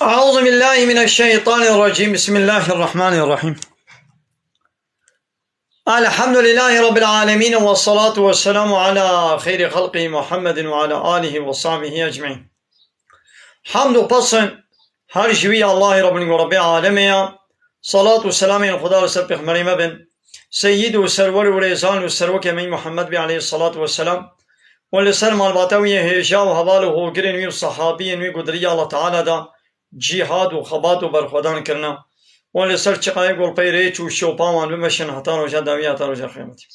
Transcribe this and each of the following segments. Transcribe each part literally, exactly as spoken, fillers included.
أعوذ بالله من الشيطان الرجيم. بسم الله الرحمن الرحيم. الحمد لله رب العالمين، والصلاة والسلام على خير خلقه محمد وعلى آله وصحبه أجمعين. Hamd û pes in her ji wî Allahê Rabbin û Rabbê alemê ya. Salat û selamên Xuda li ser pêxemberê me bin. Seyyid û serwer û rêzan û serwekê me Muhammed bê aleyhissalatu vesselam. Û li ser malbata wî yê hêja û heval û hogirên wî û sahabiyên wî ku di riya Allah Teala de cîhad û xebat û berxwedan kirine. Û li ser çiqayê golpey rêç û şopa wan bimeşin heta roja dawî, heta roja qiyametê.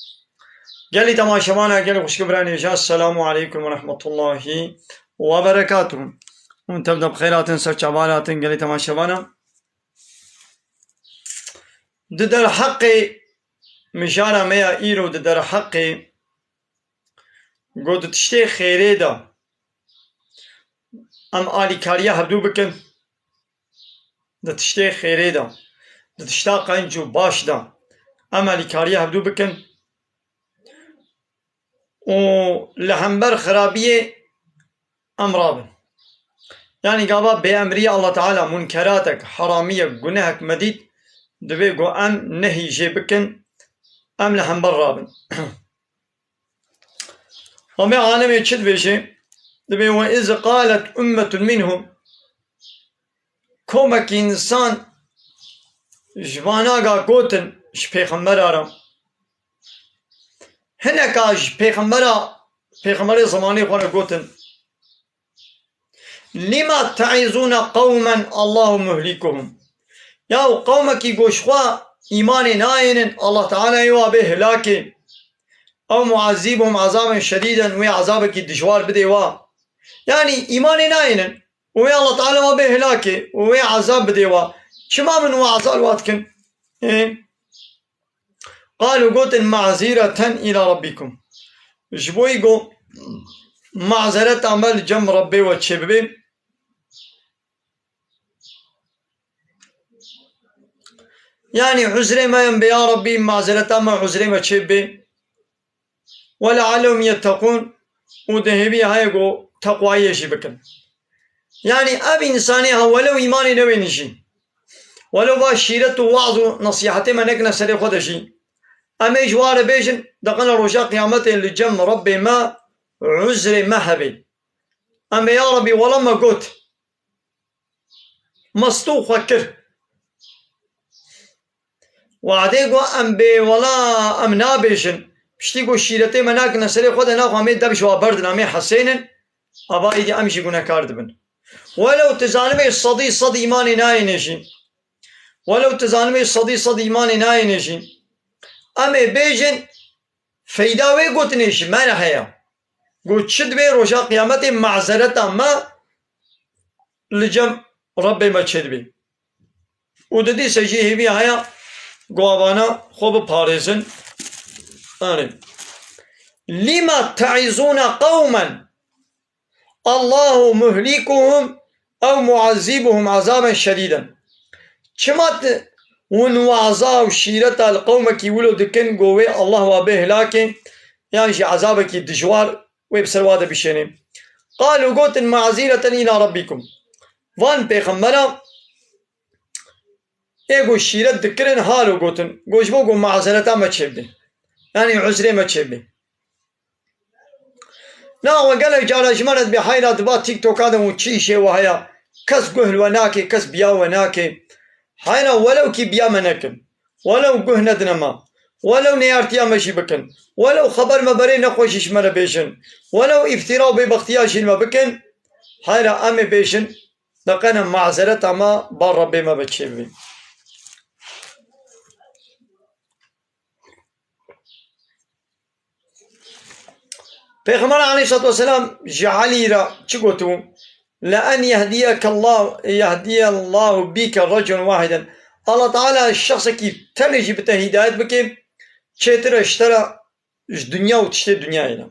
Gelî temaşevana, gelî xwişk û birayên hêja, Esselamu aleykum ve rahmetullahi ve berekatuhu. Hûn tev de bi xêr hatin, ser çavan hatin, gelî temaşevana. Di derheqê mijara me ya îro, di derheqê ku di tiştê xêrê de em alîkariya hevdû bikin, di tiştê xêrê de, di tişta qenc û baş de em alîkariya hevdû bikin û li hember xirabiyê em rabin. Yanî gava bêemrî Allah Teala, munkeratek, heramiyek, gunehek me dît, divê ku em nehî jê bikin, em li hember rabin. Rabbê alemê çi dibêje? Dibê, "Ve iz qalet ummetun minhum." Komekî însan ji vana ga gotin ji pêxembera re. Hineka ji pêxembera, pêxemberê zemanê xwe re gotin, "Lima te'izûne qewmen Allahu muhlikuhum." Yaw qewmekî ku ji xwe îmanê nayênin, Allah Teala ê wa bê hilakê. Ew mu'ezzîbuhum ezaben şedîden, wê ezabekî dijwar bidê wa. Yanî îmanê nayênin û wê Allah Teala wa bê hilakê û wê ezab bidê wa. Çima min wa ezab wa dikin? Ê? Qalu, gotin, "Ma'zireten ila rabbikum." Ji bo ku mazereta me li cem Rebbê we çêbibe. Yanî uzrê me em bê, ya Rebbî, mazereta me, uzrê me çêbibe. "Ve le'allehum yettekûn", û di hêvî heye ku teqwayê jî bikin. Yanî ev însanê ha welew îmanê newênin jî, welew va şîret û waz û nesîhetê me nekine serê xwe de jî, em ê ji wa re bêjin, deqene roja qiyametê li cem Rebbê me uzrê me hebe. Em ê, ya Rebbî, wela me got, me stû xwe kir. Wadê ku em bê wela em nabêjin, piştî ku şîretê me nakine serê xwe de, naxwe em ê dev ji wa berdin, em ê hesênin, ava êdî em jî gunekar dibin. Welew tu zanibê sedî sed îmanê nayêne jî, welew tu zanibê sedî sed îmanê nayêne jî, em ê bêjin, feyda wê gotinê ji me re heye. Got, çi dibê roja qiyametê mazereta me li cem Rebbê me çêdibe. Û di dîse jî hêviya heye ku avana xwe biparêzin. Erê. "Lima te'izûne qewmen Allahu muhlikuhum ew mu'ezzîbuhum ezaben şedîden." Çima tu hûn waza û şîreta li qewmekî wilo dikin, ku wê Allah wa bê hilakê, yan jî ezabekî dijwar wê bi ser wa de bişêne? Qalu, gotin, "Ma'zîreten îla rabbikum." Van pêxembera ê ku şîret dikirin halo gotin, got, ji bo ku mazereta me çêbibe. Yanî uzrê me çêbibe. Na we gelek cara ji me re dibê, heyra diba TikToka de û çi îşê we heye, kes guh li we nake, kes biya we nake. Heyra welew kî biya me nekin, welew guh nedine me, welew neyartiya me jî bikin, welew xeber me berê nexweşî ji me re bêjin, welew îftira û bêbextiya jî li me bikin, heyra em ê bêjin, deqene mazereta me bar Rebbê me be çêbibe. Pêxember aleyhissalatu vesselam ji Elî re çi gotibû? "Le en yehdiyekallah, yehdiyallahu bike reculen wahiden." Allah Teala şexsekî tenê jî bi te hîdayet bike, çêtir e ji te re ji dinya û tiştê dinyayê de.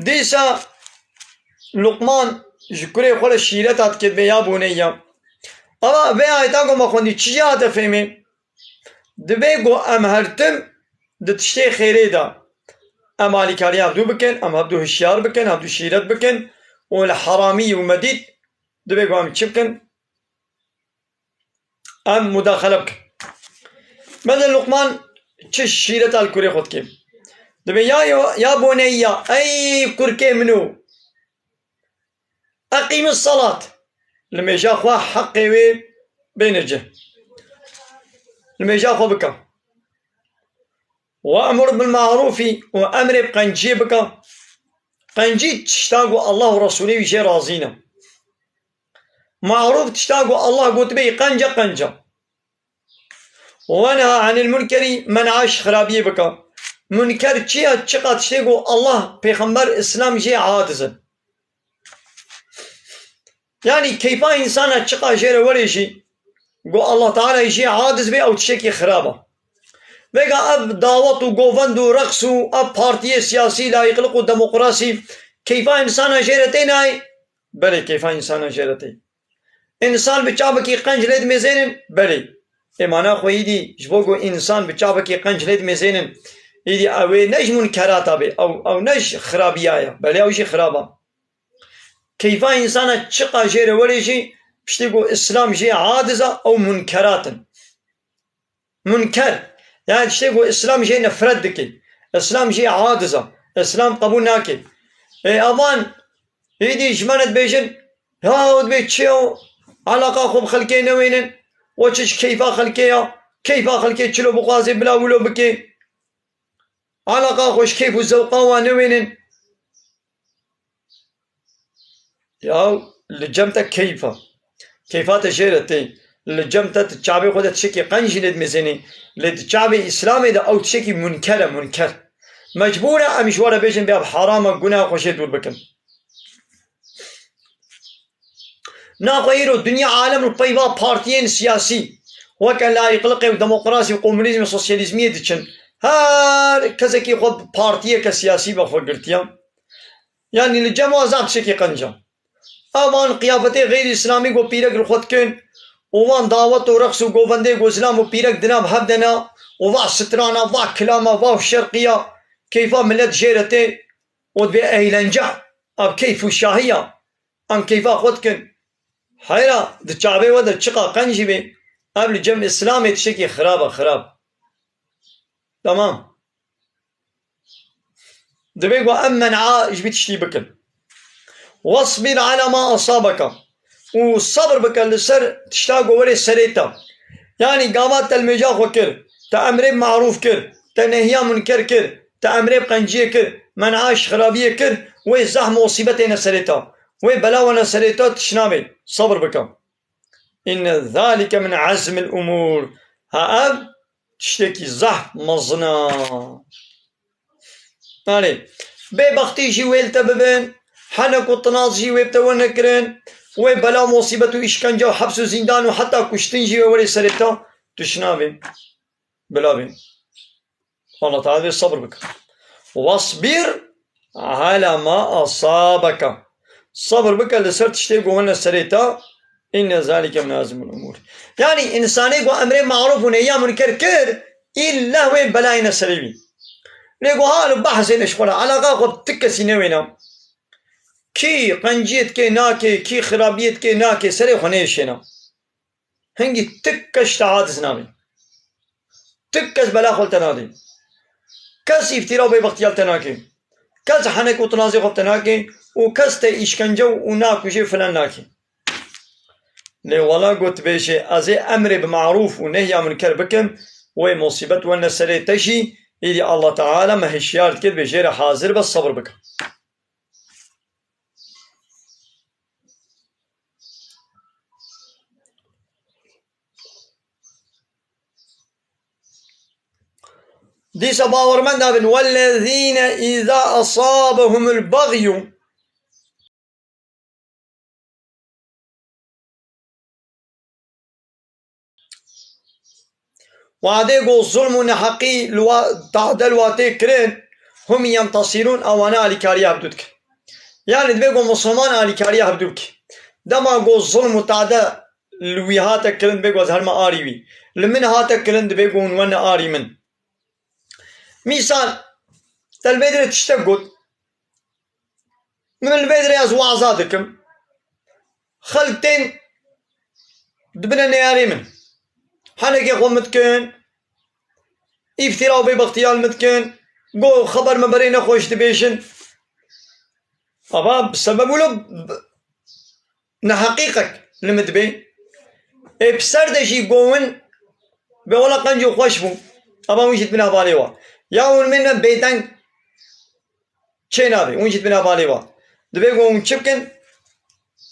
Dîsa Luqman ji kurê xwe re şîreta dike, dibê, "Ya buneyya." Ama vê ayeta ku me xwendî, çi jî hate fêmê? Dibê ku em her tim di tiştê xêrê de em alîkariya hevdû bikin, em hevdû hişyar bikin, hevdû şîret bikin û li heramî û me dît, divê ku em çi bikin? Em mudaxele bikin. Mezin Luqman çi şîreta li kurê xwe dike. Dibê ya, ya, ya buneyya, ey kurkê min o, eqîmis salat. Li mêja xwe heqê wê bêne cih. Li mêja xwe bike. We'mur bil ma'rûfî û emrê bi qenciyê bike. Qencî tişta ku Allah û Resûlê wî jê razî ne. Ma'rûf tişta ku Allah gotibê qenc e, qenc e. Wenha anil munkerî, men'a ji xirabiyê bike. Munker çi ye? Çiqa tiştê ku Allah, Pêxember, Îslam jê aciz in. Yanî keyfa însana çiqa jê re were jî, ku Allah Teala jê aciz be, ew tiştekî xirab e. Vêga ev dawet û govend û reqs û ev partiyê siyasî, layîqliq û demokrasî keyfa însana jê re tê nayê? Belê, keyfa însana jê re tê. Însan bi çavekî qenc lê dimêzênin? Belê. Ê mana xwe îdî, ji bo ku însan bi çavekî qenc lê dimêzênin, îdî ew ê ne ji munkerata be, ew, ew ne ji xirabiya ye. Belê, ew jî xirab e. Keyfa însana çiqa jê re were jî, piştî ku Îslam jê aciz e, ew munkerat in. Munker, yani tiştê ku Îslam jê nefret dike. Îslam jê aciz e. Îslam qebûl nake. Ê, evan êdî ji me re dibêjin, ya, ew dibê çi ye? Alaqa xwe bi xelkê newênin. O çi ji keyfa xelkê ya? Keyfa xelkê çilo bixwaze bila wilo bike. Alaqa xwe ji keyf û zewqa wan newênin. Ya li cem te keyf e. Keyfa te jê re tê. Li cem te, di çavê xwe de tiştekî qenc jî lê dimêzênê. Lê di çavê Îslamê de ew tiştekî munker e, munker. Mecbûr e em ji we re bêjin, bê ev heram e, guna xwe jê dûr bikin. Naxwe îro dinya alem li peyva partiyên siyasî, weke layîqliqê û demokrasî û komunîzm û sosyalîzmiyê diçin. Her kesekî xwe bi partiyeke siyasî ve xwe girtiye. Yanî li cem wan zaf tiştekî qenc e. Evan qiyafetê xeyrî îslamî ku pîrek li xwe dikin û wan dawet û reqs û govendê ku zilam û pîrek di nav hev de ne û va strana, va kilama, va şerqiya, keyfa milet jê re tê û dibê eğlence, ev keyf û şahiya. Em keyfa xwe dikin. Heyra di çavê we de çiqa qenc jî bê, ev li cem Îslamê tiştekî xirab e, xirab. Tamam. Divê ku em men'a ji vî tiştî bikin. Wasbir ala ma asabaka. Û sebr bike li ser tişta ku were serê te. Yanî gava te li mêja xwe kir, te emrê bi marûf kir, te nehiya munker kir, te emrê bi qenciyê kir, men'a ji xirabiyê kir, wê zehf musîbet têne serê te. Wê bela wene serê te, tişt nabê. Sebr bike. Inne zalike min ezmil umûr. Ha ev tiştekî zehf mezin e. Yanî bêbextî jî wê li te bibin, henek û tinaz jî wê bi te wene kirin, wê bela, musîbet û îşkence û heps û zîndan û heta kuştin jî wê were serê te, tu ji navê bila bê. Allah Teala dê sebr bike. Wasbir ala ma asabeke. Sebr bike li ser tiştê ku wene serê te. Inne zalike min azmul umur. Yanî însanê ku emrê marûf û nehiya munker kir, îlla wê belayê ne serê wî. Lê ku halo behsê ne ji xwe re, alaqa xwe bi ti kesî newêne. Kî qenciyê dike nake, kî xirabiyê dike nake, serê xwe nêşêne. Hingî ti kes ji te aciz nabe. Ti kes bela xwe li te nade. Kes îftîra û bêbextiya li te nake. Kes henek û tinazê xwe bi te nake û kes te îşkence û nakuje, filan nake. Lê wela got bêje, ez ê emrê bi marûf û nehya munker bikim, wê musîbet wene serê te jî, îdî Allah Teala me hişyar dike, dibê jê re hazir be, sebr bike. Dîsa bawermend nabin. Wellezîne îza esabehumul bagyu. Wadê ku zulm û neheqî li wa, tade li wa tê kirin, hum yentasîrûn, ewana alîkariya hevdû dikin. Yanî divê ku misilman alîkariya hevdû bike. Dema ku zulm û tade li wî hate kirin, divê ku ez herime arî wî. Li min hate kirin, divê ku hûn wene arî min. Mîsal, te li vê dirê tiştek got. Min li vê dirê ez waza dikim. Xelk tên dibine neyarê min. Henekê xwe min dikin, îftîra û bêbextiya li min dikin, go xeber me berê nexweş dibêjin. Ava bi sebeb wilo bi neheqîqek li min dibê. Ê bi ser de jî go win bê wela qenc û xweş bû. Ava win jî dibine hevalê wa. Ya hûn mêne bêdeng çê nabê. Hûn jî dibine hevalê wa. Dibê go hûn çi bikin?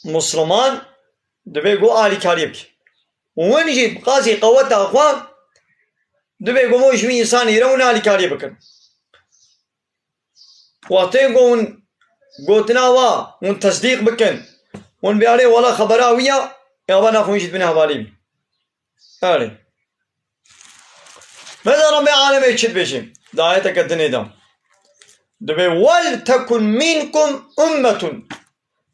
Musliman dibê go alîkariyê bike. Win jî bi qasî qeweta xwe dibê go mo ji wî însanî re hûn alîkariyê bikin. Wextê ku hûn gotina wa, hûn tesdîq bikin, hûn bê erê wela xebera wî ya, ê ava naxwe hûn jî dibine hevalî wî. Erê. Vêde Rabbê alemê çi dibêje? Di ayeteke dinê de. Dibê, "Wel tekun minkum ummetun."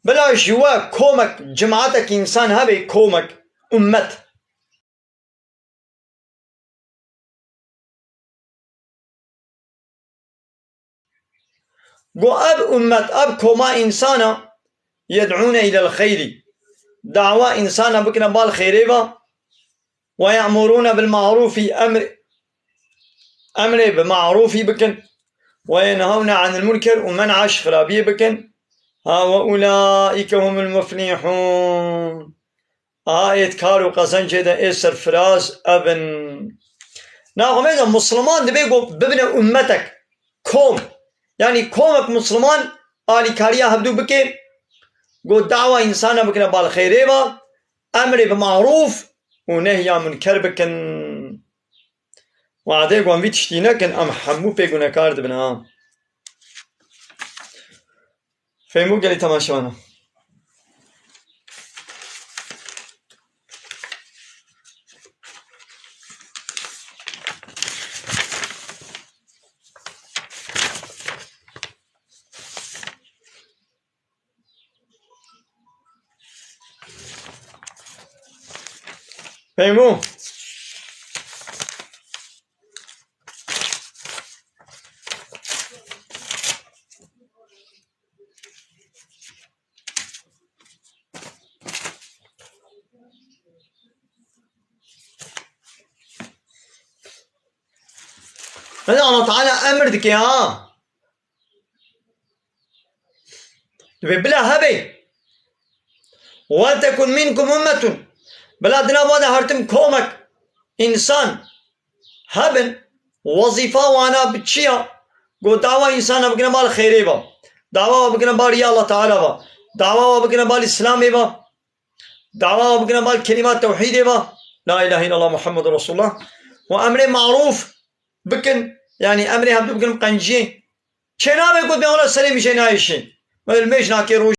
Bila ji we komek, cematek însan hebe, komek, ummet. Go ev ummet, ev koma însana, yed'ûne ilel xeyrî, dawa însana bikine bal xêrê ve, ve ye'murûne bil ma'rûfî, emr-, emrê bi ma'rûfî bikin, ve yenhewne anil munker û men'a ji xirabiyê bikin. Ha ve ulaîke humul muflihûn. Aha êd kar û qezencê de ê serfiraz ev in. Naxwe mêze Musliman dibê ku bibine ummetek, kom. Yanî komek Musliman alîkariya hevdû bike, ku dawa însana bikine bal xêrê ve, emrê bi marûf û nehya munker bikin. Wadê ku em vî tiştî nekin, em hemû pê gunekar dibin ha. Fehmû gelî temaşevana. Fehmû. Hadi Allah Teala emir dike ha. Dibê bila hebe. Wel tekun minkum ummetun. Bila di nav wan de her tim komek însan hebin, wezîfa wana bi çi ya? Go dawa însana bikine bal xêrê ve. Dawa bikine bal riya Allah Teala ve. Dawa bikine bal Îslamê ve. Dawa bikine bal kelîma tewhîdê ve. La ilahe illallah Muhammedur Resulullah. Ve emrê marûf bikin. Yanî emrê hevdû bikin qenciyê. Çênabe ku bê wela serê min jê nayêşê. Me li mêj nake rojî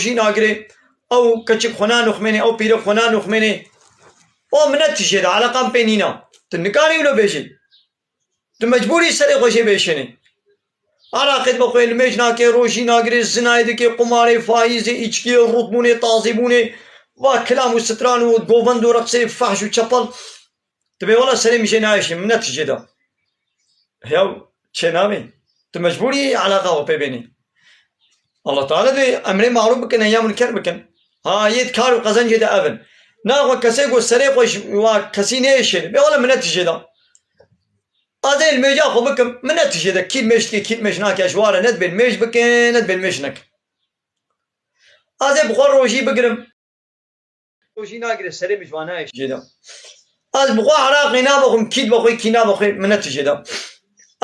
nagirê. Ew keçik xwe nanuxmênê, ew pîrek xwe nanuxmênê. O min ne tijê de, eleqan pê nîna. Tu nikarî wilo bêjî. Tu mecbûrî serê xwe jê bêşênê. Araqê dibe xwe li mêj nake, rojî nagirê, zinayê dike, qumarê, faîzê, îçkiyê, rûtbûnê, tazîbûnê, va kilam û stran û govend û reqsê, fehş û çepel. Dibê wela serê min jê nayêşî, min ne tijê de. Heya çê nabê. Tu mecbûrî eleqa xwe pê bênî. Allah Teala dê emrê marûf bikin, nehya munker bikin. Ha, yê kar û qezencê de ev in. Naxwe kesê ku serê xwe ji wa kesî nêşêne. Bê wela min ne tijê de. Ez ê li mêja xwe bikim, min ne tijê de. Kî mêj dike, kî mêj nake, ji wa re ne dibên mêj bikin, ne dibên mêj nekin. Ez ê bi xwe rojî bigirim. Rojî nagire, serê min ji wan nayê jê de. Ez bi xwe Iraqê nabexwim, kî dibexwe, kî nabexwe, min ne tijê de.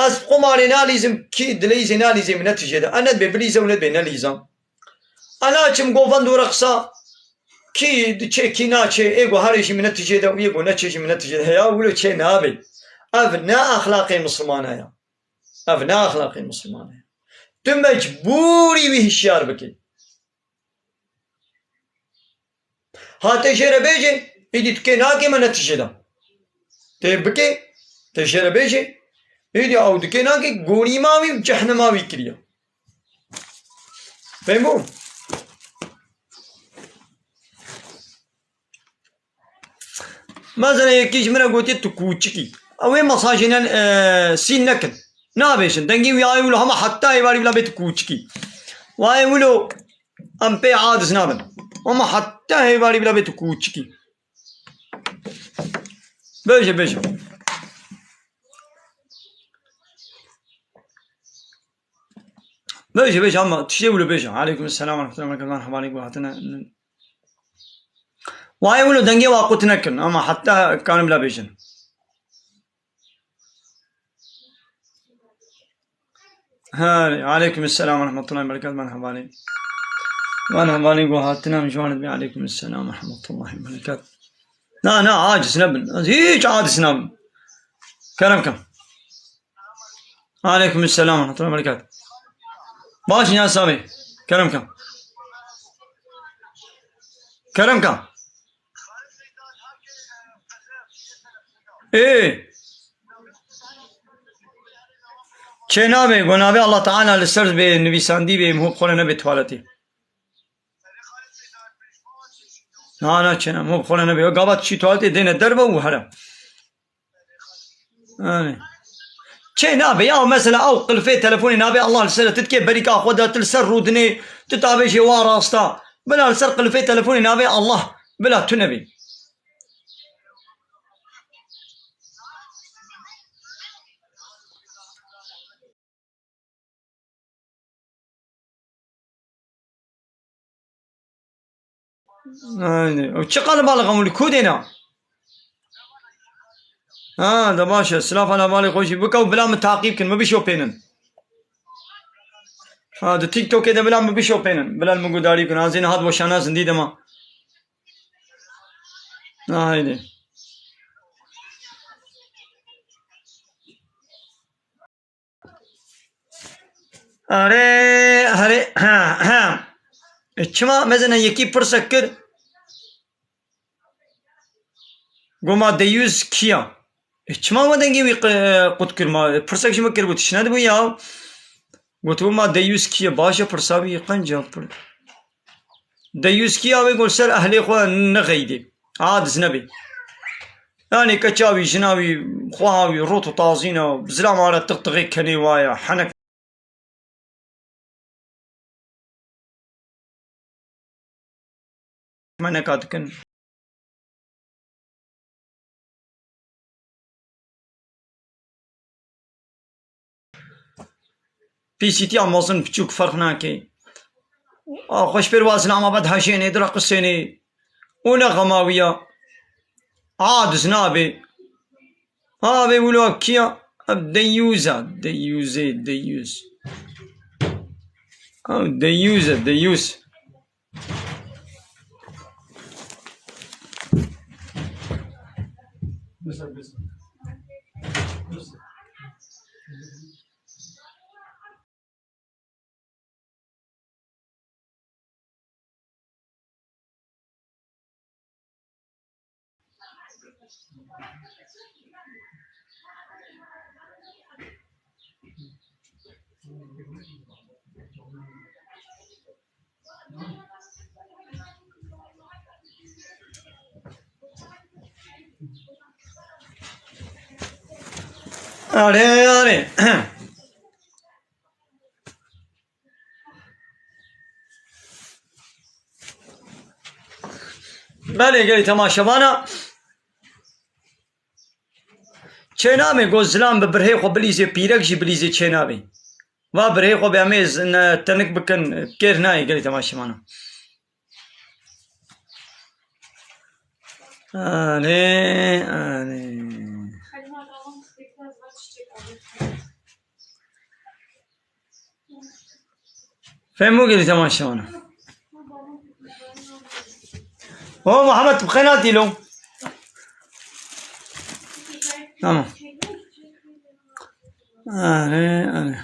Ez qumarê nalîzim, kî dileyîzê nalîzê, min ne tijê de. Ez ne dibê bilîze û ne dibê nelîza. Ez naçim govend û reqsa, kî diçe, kî naçe, ê ku herê jî min ne tijê de û yê ku neçe jî min ne tijê de. Heya wilo çê nabê. Ev ne exlaqê Mislimana ya. Ev ne exlaqê Mislimana ya. Tu mecbûrî wî hişyar bikî. Ha tê jê re bêjê, îdî tu kê nakê me ne tijê de. Tê bikê, tê jê re bêjê, îdî ew dikê nakê, gorîma wî û cehnema wî kiriye. Fehmû? Mesela yekî ji min re gotiye tu kûçikî. Ew ê mesajê ne, e, sîn nekin. Nabêjin. Dengê wî ayê wilo hema heta hêvarî bila bêt kûçikî. Wayê wilo em pê aciz nabin. Ama heta hêvarî bila bêt kûçikî. Bêje, bêje. Bêje, bêje ama tiştê wilo bêje. Aleyküm selam ve rahmetullahi ve berekatuhu. Merhaba, aleykum, hatine. Wayê wilo dengê wa qut nekin ama heta karin bila bêjin. Ha, aleykum selam ve rahmetullahi ve berekatuhu. Merhaba. Merhaba, go hatine em ji wan dibê. Aleykum selam ve rahmetullahi ve berekatuhu. Na, na, aciz nebin. Hiç aciz nebin. Kerem kem. Aleykum selam ve rahmetullahi ve berekatuhu. Baş in ya Samî. Kerem kem. Kerem kem. Ê. Çê nabê, go nabê Allah Teala li ser bê nivîsandî bê, mihû xole nebê tuwaletê. Na, na, çê na, mihû xole nebê. Gava çî tuwaletê dêne derve û here. Yani. Çê nabe ya, mesela ew qilfê telefonê nabe, Allah li ser tu dikê berîka xwe de, tu li ser rûdinê, tu tabê jê wa rasta. Bila li ser qilfê telefonê nabe Allah, bila tu nebî. Aynen. Ew çi qaliba li qemû li ku dêna? Ha, de baş e. Silav ala balê xwe jî bike û bila min taqîb kin, min bişopênin. Ha, di TikTokê de bila min bişopênin. Bila min gudarî kin. Azî niha di weşana zindî de ma. Haydi. Erê, herê, ha, ha. E, çima mezene yekî pirsek kir? Go ma deyûz kî ya? E, çima we dengê wî qi-, qut kir ma? E, pirsek ji min kiribû, tişt nedibû ya? Gotibû ma deyûz kî ye? Baş e, pirsa wî qenc e. Pir-, Deyûz kî ya wê got ser ehlê xwe nexeydê. Adiz nebê. Yanî keça wî, jina wî, xweha wî, rot û tazîn e, bi zilama re tiqtiqê kenê wa ye, henek me neka dikin. Pîsîtiya mezin piçûk ferq nake. A xweş pêr wa zilama ve dihejênê, direqisênê. Û ne xema wî ya. Adiz nabê. Ha, vê wilo kî ya? Ev deyûz e, deyûzê, deyûz. Ew deyûz e, deyûz. Erê, erê. Belê, gelî temaşevana. Çênamê got zilam bi birhê xwe bilîzê, pîrek jî bilîzê çênabê. Va birhê xwe bê em ê z-, ne, tenik bikin, kêr nayê gelî temaşevana. Anê, anê. Fehmû gelî temaşevana. O Muhammed, tu bi xêr hatî lo. Tamam. Anê, anê.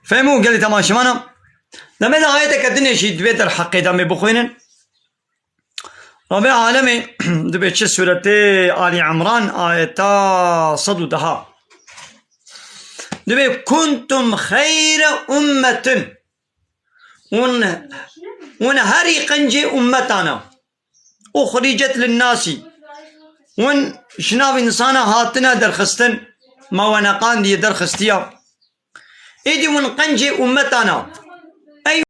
Fehmû gelî temaşevana. Demê de ayeteke dinê jî divê derheqê de em ê bixwînin. Rabê alemê dibê çi, sûretê Ali Imran, ayeta sed û deha. Dibê kuntum xeyre ummetin. Hûn, hûn herî qencê ummetana. Uxricet linnasî. Hûn ji nav însana hatine derxistin. ma we neqandiye derxistiya. Êdî win qencê ummetana. Ey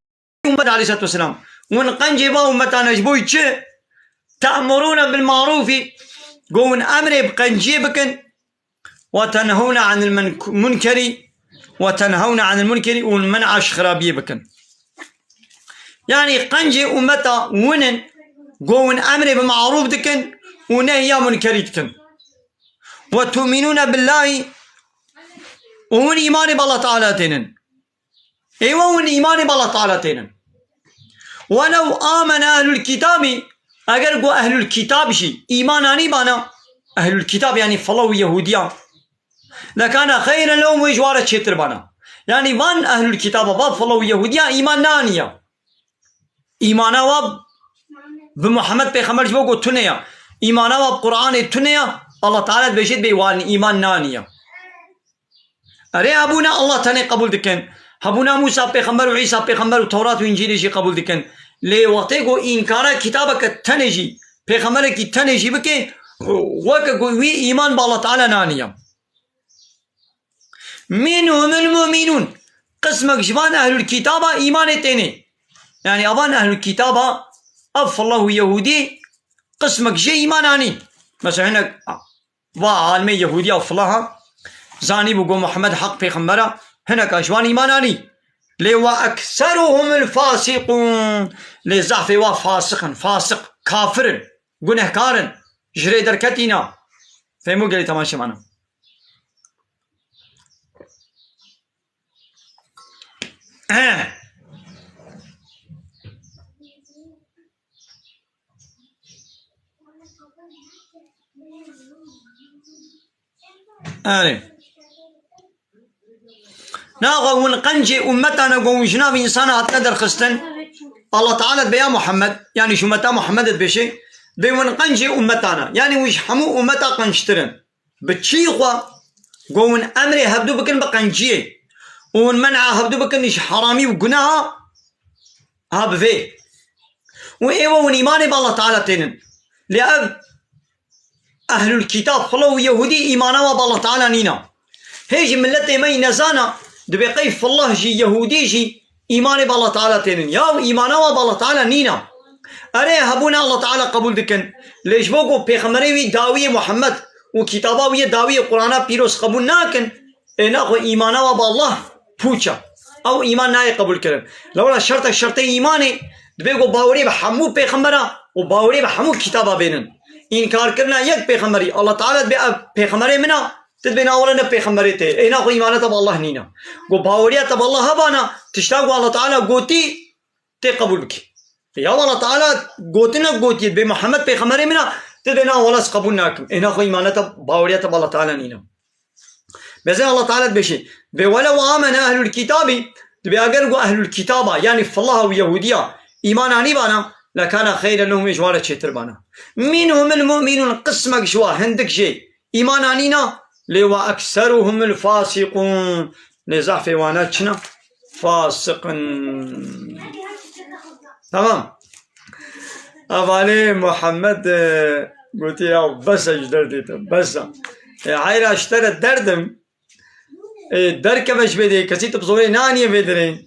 ummet aleyhissalatu vesselam. Win qencê va ummetana ji bo çi? Te'murûne bil marûfî. Go win emrê bi qenciyê bikin. Ve tenhewne anil men-, munkeri. Ve tenhewne anil munkeri. Û win men'a ji xirabiyê bikin. Yanî qencê ummeta win in, go win emrê bi marûf dikin û nehya munkerî dikin. Ve tu'minûne billahî, û win îmanê bi Allah Teala tênin. Êwa win îmanê bi Allah Teala tênin. Welew amene ehlul kitabî, eger go ehlul kitab jî îman anîbana, ehlul kitab yanî fila û Yehûdiya, lekane xeyren lehum, wê ji wan re çêtir bana. Yanî van ehlul kitaba, va fila û Yehûdiya îman neaniya. Îmana wa bi Muhammed Pêxember ji bo ku tune ya. Îmana wa bi Qur'anê tune ya. Allah Teala dibêje dibê wan îman naniya. Erê hebûna Allah tenê qebûl dikin. Hebûna Mûsa Pêxember û Îsa Pêxember û Tewrat û Încîlê jî qebûl dikin. Lê wextê ku înkara kitabeke tenê jî, pêxemberekî tenê jî bike, weke ku wî îman bi Allah Teala naniya. Minhumul mu'minûn. Qismek ji van ehlul kitaba îmanê tênê. Yanî avan ehlul kitaba, ev fila û Yehûdî, qismek jê îman anî. Mesela hinek va alimê Yehûdiya û fila ha, zanîbû go Muhammed heq pêxember a, hineka ji wan îman anî. Lê ve ekseruhumul fasiqûn. Lê zehfê wa fasiq in, fasiq, kafir in, gunehkar in, ji rê derketîna. Fehmû gelî temaşe mana. Erê. Naxa win qencê ummetane go win ji nav însana hatine derxistin. Allah Teala dibê ya Muhammed, yanî ji ummeta Muhammed dibêje, dibê win qencê ummetane. Yanî win ji hemû ummeta qenctir in. Bi çî xwe? Go win emrê hevdû bikin bi qenciyê û win men'a hevdû bikin ji heramî û guneha, ha bi vê. Û êwe win îmanê bi Allah Teala tênin. Lê ev ehlul kitab, filo û Yehûdî îmana wa bi Allah Teala nîna. Hê jî miletê me yî nezana, dibê qey filo jî Yehûdî jî îmanê bi Allah Teala tênin. Yaw îmana wa bi Allah Teala nîna. Erê hebûne Allah Teala qebûl dikin. Lê ji bo ku pêxemberê wî dawiyê Muhammed û kitaba wî yê dawiyê Qur'ana pîroz qebûl nakin, ê naxwe îmana wa bi Allah pûç e. Ew îman nayê qebûl kirin. Lewra şertek şertê îmanê dibê ku bawerî bi hemû pêxembera û bawerî bi hemû kitaba bênin. Înkarkirina yek pêxemberî, Allah Teala dibê ev pêxemberê min a, tu dibê na wele ne pêxemberê te. Ê naxwe îmana te bi Allah nîna. Ku baweriya te bi Allah hebana, tişta ku Allah Teala gotî, tê qebûl bikî. Ya Allah Teala gotine gotiye, dibê Muhammed pêxemberê min a, tu dibê na wele ez qebûl nakim. Ê naxwe îmana te, baweriya te bi Allah Teala nîna. Bezê Allah Teala dibêje, dibê welew amene ehlul kitabî, dibê eger ku ehlul kitaba, yanî filaha û Yehûdiya, îman anîbana, lekana xeyren lehum, wê ji wan re çêtir bana. Minhumul mu'minûn, qismek ji wa, hindik jê, îman anîna, lê ve ekseruhumul fasiqûn, lê zehfê wana çi ne? Fasiq in. Tamam. Evalê Muhammed, e, gotiye, ya bes e ji derdê te, bes e. E, heyra ji te re derdim, e, derkeve ji vê derê, kesî tu bi zorê naniye vê derê.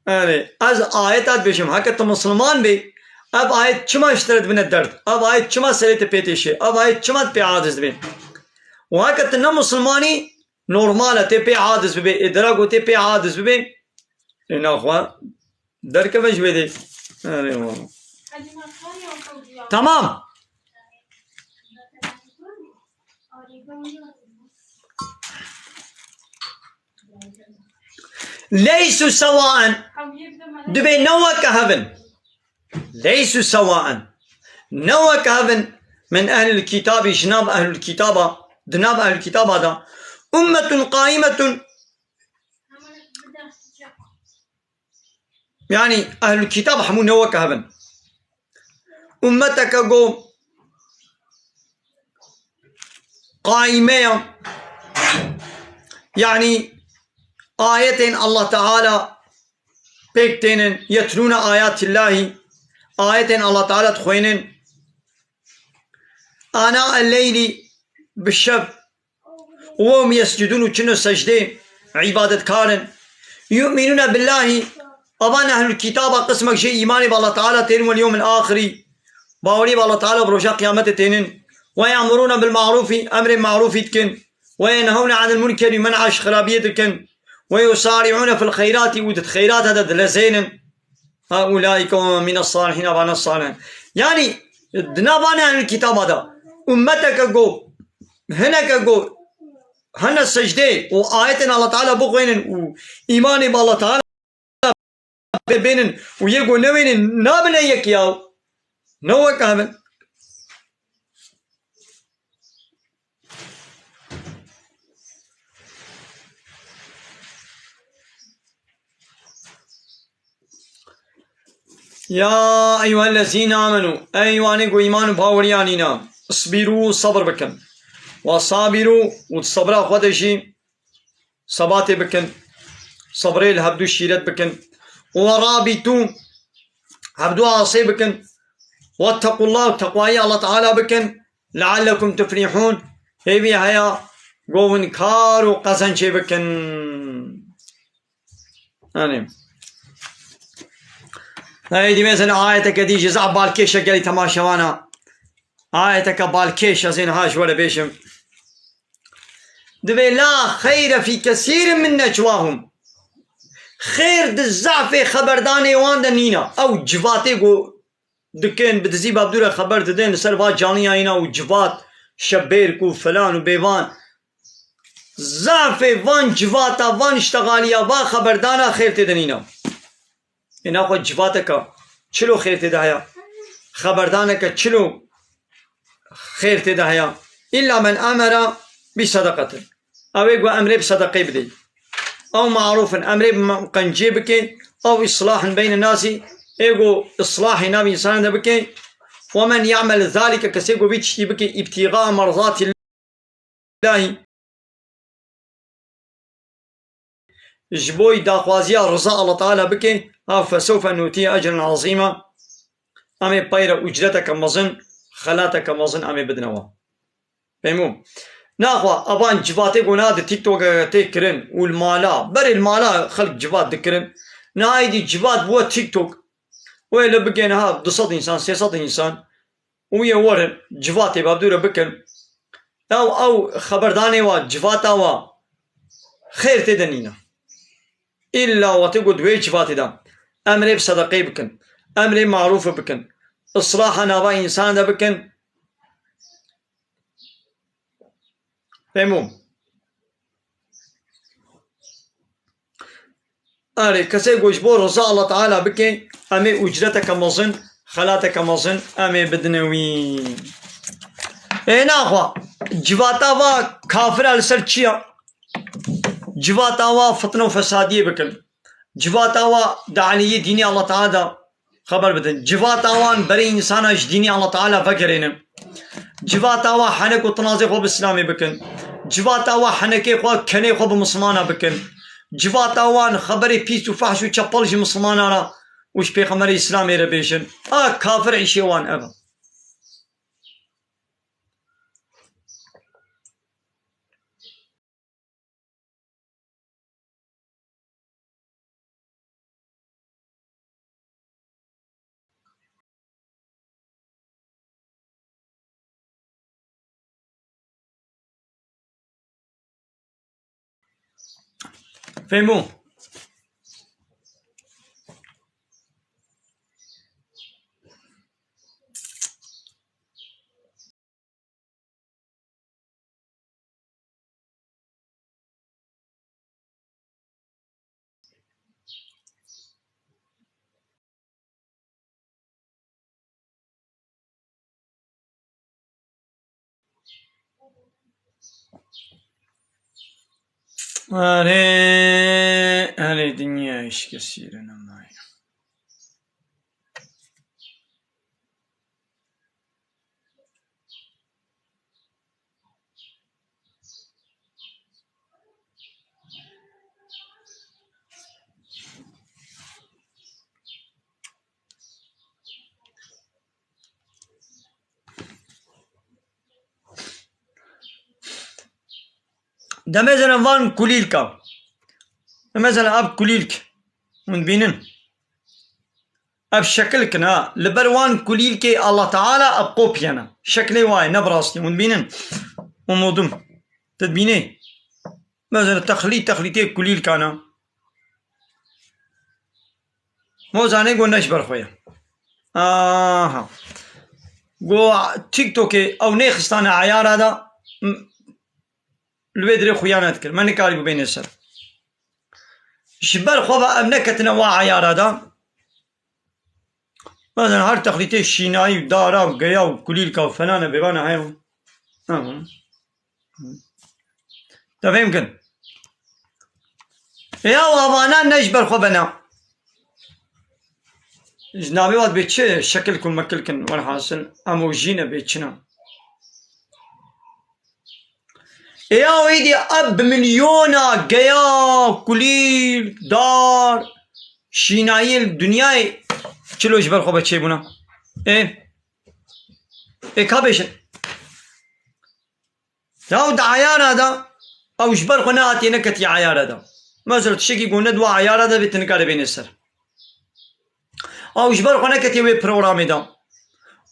Yanî, ez ayeta dibêjim, heke tu misilman bî, ev ayet çima ji te re dibine derd? Ev ayet çima serê te pê têşê? Ev ayet çima tu pê aciz dibî? Û heke tu ne misilmanî, normal e, tê pê aciz bibê. Ê dera ku tê pê aciz bibê, ê naxwe derkeve ji vê dê. Erê wala. Tamam. Leysu sewaen. Dibê ne weke hev in. Leysu sewaen. Ne weke hev in min ehlil kitabî, ji nav ehlul kitaba, di nav ehlul kitaba de. Ummetun qaimetun. Yanî ehlul kitab hemû ne weke hev in. Ummeteke ku qaîme ya, yanî ayetên Allah Teala pêk tênin, yetlûne ayatillahî, ayetên Allah Teala dixwênin, ana el-leylî, bi şev, وهم يسجدون, û çin û secdê, îbadetkar in. يؤمنون بالله, evan ehlul kitaba qismek jê îmanê bi Allah Teala tên, واليوم الآخر, bawerî bi Allah Teala, bi roja qiyametê tênin. ويأمرون بالمعروف, emrê marûfî dikin. وينهون عن المنكر, men'a ji xirabiyê dikin. ويسارعون في الخيرات, û di xeyrata de dilezênin. Ha, ulaîke min es-salihîn, evane salih in. Yanî, di navana ehlul kitaba de, ummeteke ku, hineke ku, hene secdê û ayetên Allah Teala bixwînin û îmanê bi Allah Teala pê bênin û yê ku newênin nabine yek ya. Ne wek hev in. Ya eyyuhellezîne amenû, ey wanê ku îman û bawerî anîna, isbîrû, sebir bikin. Ve sabîrû, û di sebra xwe de jî sebatê bikin, sebrê li hevdû şîret bikin. Ve rabîtû, hevdû asê bikin. Vettequllah, teqwayî Allah Teala bikin. Leallekum tuflihûn, hêvî heya ku hûn kar û qezencê bikin. Yanî, hey, dîmêzin ayeteke dî jî zaf balkêş e gelî temaşevana. Ayeteke balkêş ez ê niha ji we re bêjim. Divê la xeyre fî kesîrin min necwahum. Xêr di zafê xeberdanê wan de nîna. Ew civatê ku dikin, bi dizî babdû re xeber didin, li ser va caniya îna û civat, şebêrk û filan û bêvan. Zafê van civata, van îştexaliya, va xeberdana xêr tê de nîna. Ê naxwe civateke çilo xêr tê de heye? Xeberdaneke çilo xêr tê de heye? Îlla men emera bi sedeqetin. Ew ê ku emrê bi sedeqeyê bidê. Ew marûfin, emrê bi me-, qenciyê bike. Ew îslahin beyne nasî, ê ku îslahê nav însanan de bike. Ve men ya'mel zalike, kesê ku vî tiştî bike, îbtîga merzatî Îlahî, ji bo daxwaziya riza Allah Teala bike, ha fesewfe nûtî ecren azîma. Em ê peyre ucreteke mezin, xelateke mezin em ê bidine wan. Fehmû? Naxwe evan civatê ku niha di TikTokê tê kirin û li mala, berê li mala xelk civat dikirin. Niha êdî civat bûye TikTok. Wê li bike niha du sed însan, sê sed însan. Û yê werin civatê babdû re bikin. Ew, ew xeberdanê wa, civata wa xêr tê de nîne. Îlla wextê ku di wê civatê de emrê bi sedeqeyê bikin, emrê marûfê bikin, islaha nava însan de bikin. Fehmû? Erê, kesê ku ji bo riza Allah Teala bike, em ê ucreteke mezin, xelateke mezin, em ê bidine wî. Ê naxwe, civata va kafira li ser çi ya? Civata wa fitne û fesadiyê bikin. Civata wa di aliyê dînê Allah Teala de xeber bidin. Civata wan berê însana ji dînê Allah Teala vegerênin. Civata wa henek û tinazê xwe bi Îslamê bikin. Civata wa henekê xwe, kenê xwe bi Misilmana bikin. Civata wan xeberê pîs û fehş û çepel ji Misilmana re û ji Pêxemberê Îslamê re bêjin. A kafir îşê wan ev e. Fehmû. Erê, erê, dinya îşkesîrin nayê. Demezene van kulîlka. Demezene ev kulîlk. Hûn dibînin. Ev şekilkin ha. Li ber wan kulîlkê Allah Teala ev qopiyene. Şeklê wa ye, ne bi rastî. Hûn dibînin. Umudim. Tu dibînî. Mezene texlî, texlîtê kulîlkana. Mozanê go ne ji ber xwe ye. Aha. Go TikTokê ew nêxistane eyara da, m-, li wê dirê xuya nedikir. Me nikarîbû bêne ser. Ji ber xwe ve ev neketine wa eyara da. Mezene her texlîtê şînayî û dara û geya û kulîlka û felane bêvane heye. Aha. Te fêm kin? Ya avana ne ji ber xwe bena. Ji navê wat bê çi şekil ku mekil kin, welhasil, emojî ne bê çi ne. Ê ya wê dî ev bi milyona geya, kulîl, dar, şînayê li dinyayê çilo ji ber xwe be çêbûna. Ê, ê ka bêjin. Ya di eyara da, ew ji ber xwe nehatiye neketiye eyara da. Mesela tiştekî ku ne di wa eyara da bê, tu nikare bêne ser. Ew ji ber xwe neketiye wê programê da.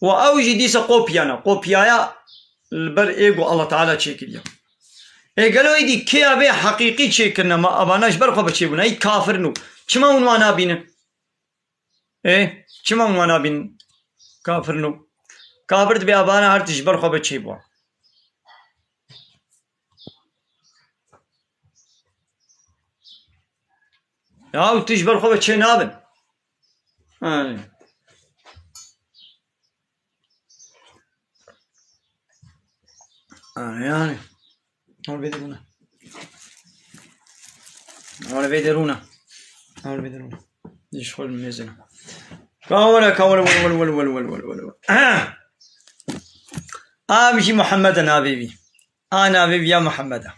Û ew jî dîsa qopiyana. Qopiyaya li ber ê ku Allah Teala çêkiriye. Ê gelo êdî kêya vê heqîqî çêkirine, ma evana ji ber xwe bi çêbûne? Ey kafir nû. Çima hûn wan nabînin? Ê, çima hûn wan nabînin? Kafir nû. Kafir dibê evana her tişt ji ber xwe bi çêbû. Ya, û tu ji ber xwe ve çê nabin. Yanî. Ha, yanî. Hol vê derûne. Hol vê derûne. Hol vê derûne. Ji xwe mêzine. Ka were, ka were, were, were. Ev jî Muhammed e navê wî. A navê wî ya Muhammed e.